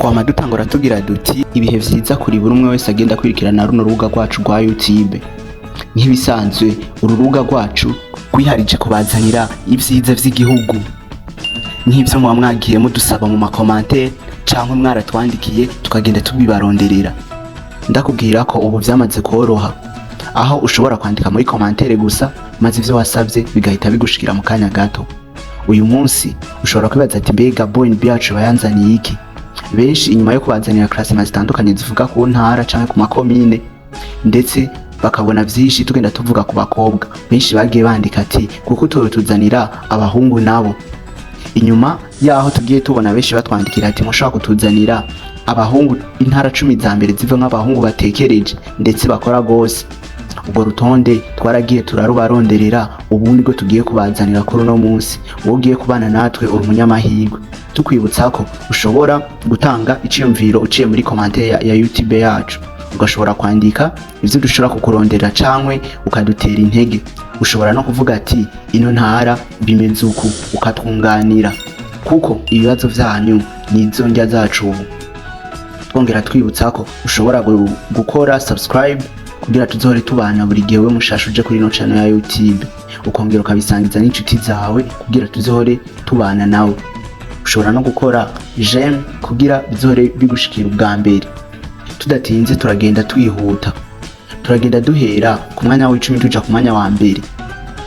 Twama dutangura tugira duti: "Ibihe vyiza kuri buri umwe wese agenda kwirikirana runo rubuga rwacu rwa YouTube." Nk'ibisanzwe, uru rubuga rwacu rwiharije kubazanira ivyiza vy'igihugu, nk'ivyo muba mwagiye mudusaba mu ma commentaires canke mwaratwandikiye, tukagenda tubibaronderera. Ndakubwira ko ubu vyamaze koroha, aho ushobora kwandika muri commentaire gusa, maze ivyo wasavye bigahita bigushikira mu kanya gato. Uyu munsi ushobora kwibaza ati: "Mbega Boy yacu bayanzaniye iki?" Benshi, inyuma yo kubazanira classement zitandukanye zivuga ku ntara canke ku makomine, ndetse bakabona vyinshi tugenda tuvuga ku bakobwa, benshi bagiye bandika ati: "Kuko tuzanira abahungu nabo?" Inyuma yaho tugiye tubona benshi batwandikira ati: "Mushobora kutuzanira abahungu, intara 10 za mbere ziva nk'abahungu batekereje ndetse bakora gose?" Ubwo rutonde twaragiye turarubaronderera, ubu nibwo tugiye kubazanira kuri uno munsi. Wowe ugiye kubana natwe, uri umunyamahirwe. Tukwibutsa ko ushobora gutanga iciyumviro uciye muri commentaire ya YouTube yacu, ugashobora kwandika ivyo dushobora kukurondera cankwe ukadutera intege. Ushobora no kuvuga ati: "Ino ntara bimeze uku", ukatwunganira, kuko ibibazo vyanyu nizo ndya zacu. Ubu twongera twibutsa ko ushobora gukora subscribe kugira tuzohore tubana buri gihe, we mushasha uje kuri ino channel ya YouTube, ukongera ukabisangiza n'inshuti zawe kugira tuzohore tubana nawe. Ushobora no gukora j'aime kugira bizohore bigushikira ubwa mbere. Tudatinze, turagenda twihuta, turagenda duhera ku mwanya w'10 tuja ku mwanya wa mbere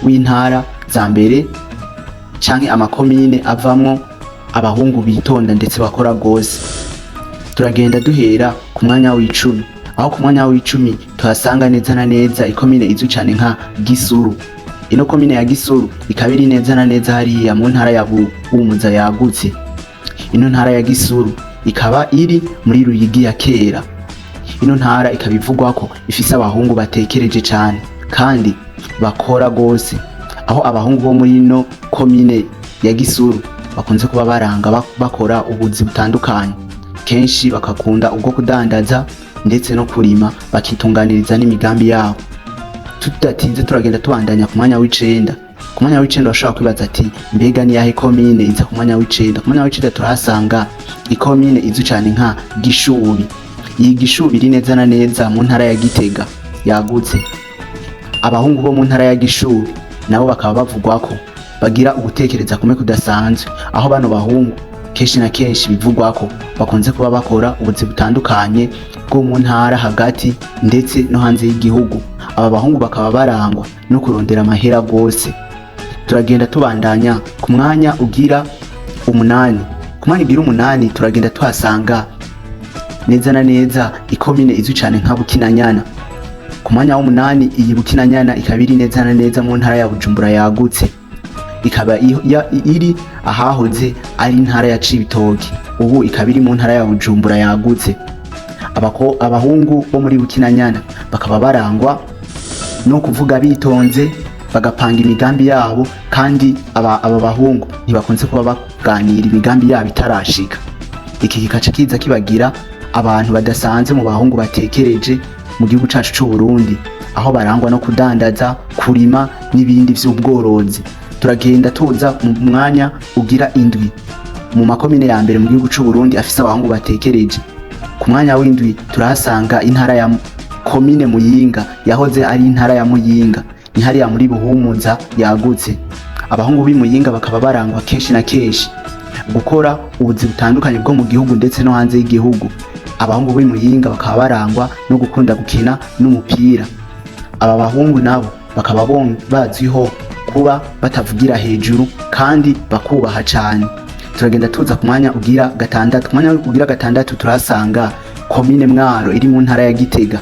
w'intara za mbere canke amakomine avamwo abahungu bitonda ndetse bakora gose. Turagenda duhera ku mwanya w'10, aho ku mwanya w'10 tuhasanga neza na neza ikomine izwi cane nka Gisuru. Ino komine ya Gisuru ikaba iri neza na neza hariya mu ntara ya Buhumuza yagutse. Ino ntara ya Gisuru ikaba iri muri Ruyigi ya kera. Ino ntara ikaba ivugwa ko ifise abahungu batekereje cane kandi bakora gose, aho abahungu bo muri ino komine ya Gisuru bakunze kuba baranga bakora ubuzi butandukanye, kenshi bakakunda ubwo kudandaza ndetse no kurima, bakitunganiriza n'imigambi yabo. Tudatinze, turagenda tubandanya ku mwanya w'9. Ku mwanya w'9 urashobora kwibaza ati: "Mbega ni yahe komine iza ku mwanya w'9?" Ku mwanya w'9 turahasanga ikomine izwi cane nka Gishubi. Iyi Gishubi iri neza na neza mu ntara ya Gitega yagutse. Abahungu bo mu ntara ya Gishubi nabo bakaba bavugwa ko bagira ugutekereza kumwe kudasanzwe, aho bano bahungu kenshi na kenshi bivugwa ko bakunze kuba bakora ubuzi butandukanye bwo mu ntara hagati ndetse no hanze y'igihugu. Aba bahungu bakaba barangwa no kurondera amahera gose. Turagenda tubandanya ku mwanya ugira 8. Ku mwanya ugira 8 turagenda tuhasanga neza na neza ikomine izwi cane nka Bukinanyana. Ku mwanya w'8, iyi Bukinanyana ikaba iri neza na neza mu ntara ya Bujumbura yagutse, ikaba iri ahahoze ari intara ya Cibitoke, ubu ikaba iri mu ntara ya Bujumbura yagutse. Abahungu bo muri Bukinanyana bakaba barangwa no kuvuga bitonze, bagapanga imigambi yabo, kandi aba bahungu ntibakunze kuba baganira imigambi yabo itarashika. Iki kikaca kiza kibagira abantu badasanzwe mu bahungu batekereje mu gihugu cacu c'u Burundi, aho barangwa no kudandaza, kurima n'ibindi vy'ubworozi. Turagenda tuza mu mwanya ugira 7 mu makomine ya mbere mu gihugu c'u Burundi afise abahungu batekereje. Ku mwanya w'7 turahasanga intara ya komine Muyinga, yahoze ari intara ya Muyinga, ni hariya muri Buhumuza yagutse. Abahungu b'i Muyinga bakaba barangwa kenshi na kenshi gukora ubuzi butandukanye bwo mu gihugu ndetse no hanze y'igihugu. Abahungu b'i Muyinga bakaba barangwa no gukunda gukina n'umupira. Aba bahungu nabo bakaba bazwiho kuba batavugira hejuru kandi bakubaha cane. Turagenda tuza ku mwanya ugira 6. Ku mwanya ugira 6 turahasanga komine Mwaro iri mu ntara ya Gitega.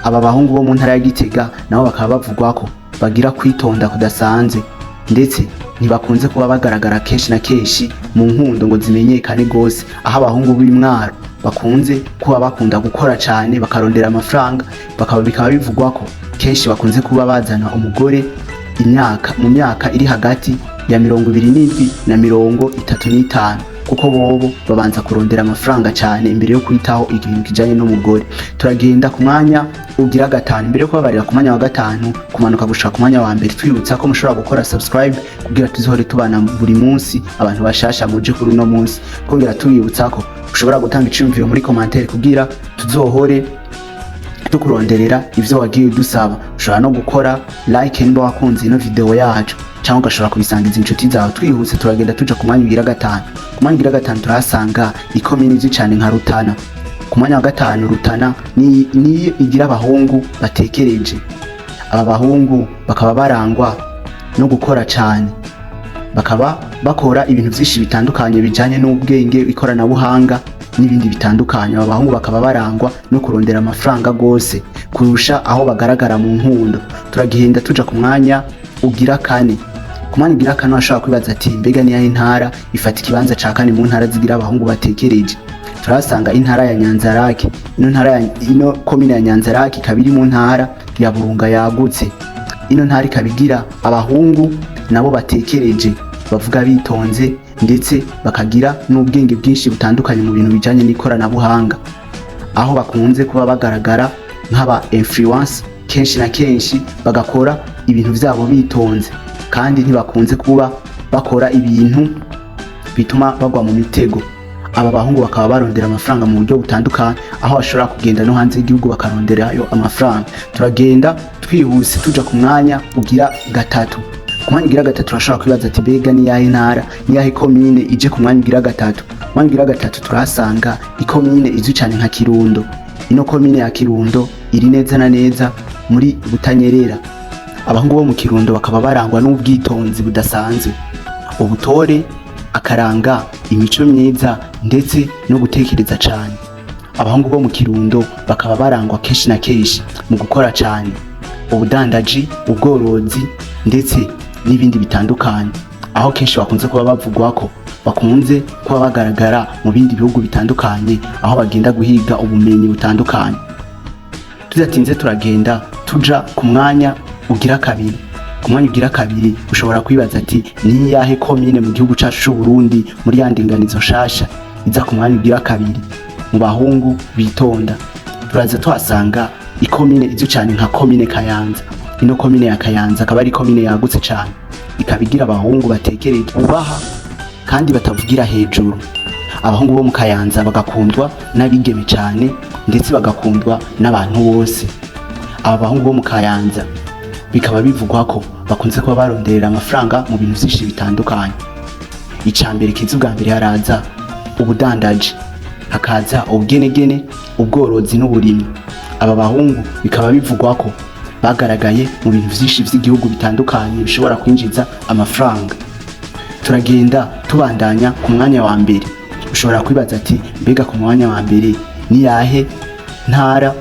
Aba bahungu bo mu ntara ya Gitega nabo bakaba bavugwa ko bagira kwitonda kudasanzwe, ndetse ntibakunze kuba bagaragara kenshi na kenshi mu nkundo ngo zimenyekane gose, aho abahungu b'i Mwaro bakunze kuba bakunda gukora cane, bakarondera amafaranga, bikaba bivugwa ko kenshi bakunze kuba bazana umugore mu myaka iri hagati ya 27 na 35, kuko bobo babanza kurondera amafaranga cyane imbere yo kwitaho ikintu kijanye n'umugore. Turagenda ku mwanya ugira 5. Imbere yo kubabarira ku mwanya wa 5 kumanuka gushika ku mwanya wa mbere, twibutsa ko mushobora gukora subscribe kugira tuzohore tubana buri munsi, abantu bashasha muje kuri uno munsi. Twongera tubibutsa ko Ushobora gutanga iciyumviro muri commentaire kugira tuzohore tukuronderera ivyo wagiye udusaba. Ushobora no gukora like nimba wakunze ino video yacu, cyangwa ugashobora kubisangiza inshuti zawe. Twihuse, turagenda tuja ku mwanya ugira gatanu. Ku mwanya ugira gatanu turahasanga ikomini izwi cyane nka Rutana. Ku mwanya wa gatanu, Rutana niyo igira abahungu batekereje. Aba bahungu bakaba barangwa no gukora cyane, bakaba bakora ibintu byinshi bitandukanye bijanye n'ubwenge, ikoranabuhanga n'ibindi bitandukanye. Aba bahungu bakaba barangwa no kurondera amafaranga gose kurusha aho bagaragara mu nkundo. Turagenda tuja ku mwanya ugira kane. Ku mwanya ugira kane, washobora kwibaza ati: "Mbega niyahe intara ifata ikibanza ca kane mu ntara zigira abahungu batekereje?" Turahasanga intara ya Nyanzarake. Ino ntara ya, ino komine ya Nyanzarake ikaba iri mu ntara ya Burunga yagutse. Ino ntara ikaba igira abahungu nabo batekereje, bavuga bitonze, ndetse bakagira n'ubwenge bwinshi butandukanye mu bintu bijanye n'ikoranabuhanga, aho bakunze kuba bagaragara nk'aba influence kenshi na kenshi, bagakora ibintu vyabo bitonze kandi ntibakunze kuba bakora ibintu bituma bagwa mu mitego. Aba bahungu bakaba barondera amafaranga mu buryo butandukanye, aho bashobora kugenda no hanze y'igihugu bakaronderayo amafaranga. Turagenda twihuse tuja ku mwanya ugira gatatu. Ku mwanya ugira gatatu, turashobora kwibaza ati: "Mbega ni yahe ntara, ni yahe komine ije ku mwanya ugira gatatu?" Ku mwanya ugira gatatu turahasanga ikomine izwi cyane nka Kirundo. Ino komine ya Kirundo iri neza na neza muri Butanyerera. Abahungu bo mu Kirundo bakaba barangwa n'ubwitonzi budasanzwe, ubutore, akaranga imico myiza ndetse no gutekereza cyane. Abahungu bo mu Kirundo bakaba barangwa kenshi na kenshi mu gukora cyane, ubudandaji, ubworozi ndetse n'ibindi bitandukanye, aho kenshi bakunze kuba bavugwa ko bakunze kuba bagaragara mu bindi bihugu bitandukanye, aho bagenda guhiga ubumenyi butandukanye. Tudatinze, turagenda tuja ku mwanya ugira kabiri. Ku mwanya ugira kabiri, ushobora kwibaza ati: "Ni iyahe komine mu gihugu cacu c'u Burundi muri ya ndinganizo nshasha iza ku mwanya ugira kabiri mu bahungu bitonda?" Turaza tuhasanga ikomine izwi cyane nka komine Kayanza. Ino komine ya Kayanza akaba ari komine yagutse cyane, ikaba igira abahungu batekereje, bubaha kandi batavugira hejuru. Abahungu bo mu Kayanza bagakundwa n'abigeme cyane, ndetse bagakundwa n'abantu bose. Aba bahungu bo mu Kayanza bikaba bivugwa ko bakunze kuba baronderera amafaranga mu bintu byinshi bitandukanye. Icya mbere kiza ubwa mbere, haraza ubudandaji, hakaza ubugenegene, ubworozi n'uburimyi. Aba bahungu bikaba bivugwa ko bagaragaye mu bintu byinshi by'igihugu bitandukanye bishobora kwinjiza amafaranga. Turagenda tubandanya ku mwanya wa mbere. Ushobora kwibaza ati: "Mbega ku mwanya wa mbere ni yahe ntara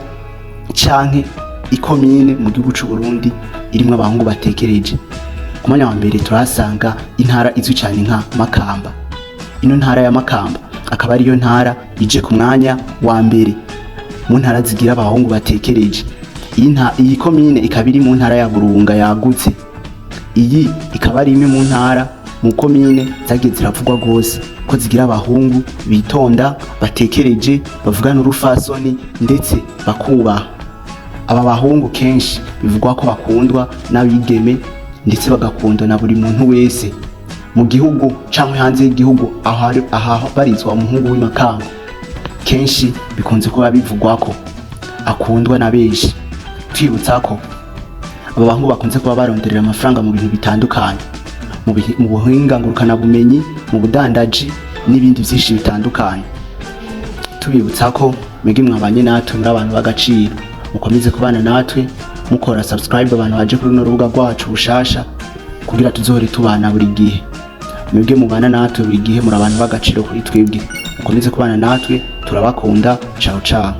canke ikomine mu gihugu c'u Burundi irimwo abahungu batekereje?" Ku mwanya wa mbere turahasanga intara izwi cyane nka Makamba. Ino ntara ya Makamba akaba ariyo ntara ije ku mwanya wa mbere mu ntara zigira abahungu batekereje. Iyi komine ikaba iri mu ntara ya Burunga yagutse. Iyi ikaba ari imwe mu ntara, mu komine zagiye ziravugwa rwose ko zigira abahungu bitonda, batekereje, bavugana urufasoni ndetse bakubaha. Aba bahungu kenshi bivugwa ko bakundwa n'abigeme, ndetse bagakundwa na buri muntu wese mu gihugu canke hanze y'igihugu. Ahabarizwa umuhungu w'imakamba, kenshi bikunze kuba bivugwa ko akundwa na benshi. Twibutsa ko aba bahungu bakunze kuba baronderera amafaranga mu bintu bitandukanye, mu buhinga ngurukanabumenyi, mu budandaji n'ibindi byinshi bitandukanye. Tubibutsa ko mwebwe mwabanye natwe muri abantu b'agaciro. Mukomeze kubana natwe mukora subscribe, abantu baje kuri runo rubuga rwacu bushasha, kugira tuzohore tubana buri gihe. Mwebwe mubana natwe buri gihe muri abantu b'agaciro kuri twebwe. Mukomeze kubana natwe, turabakunda. Ciao ciao.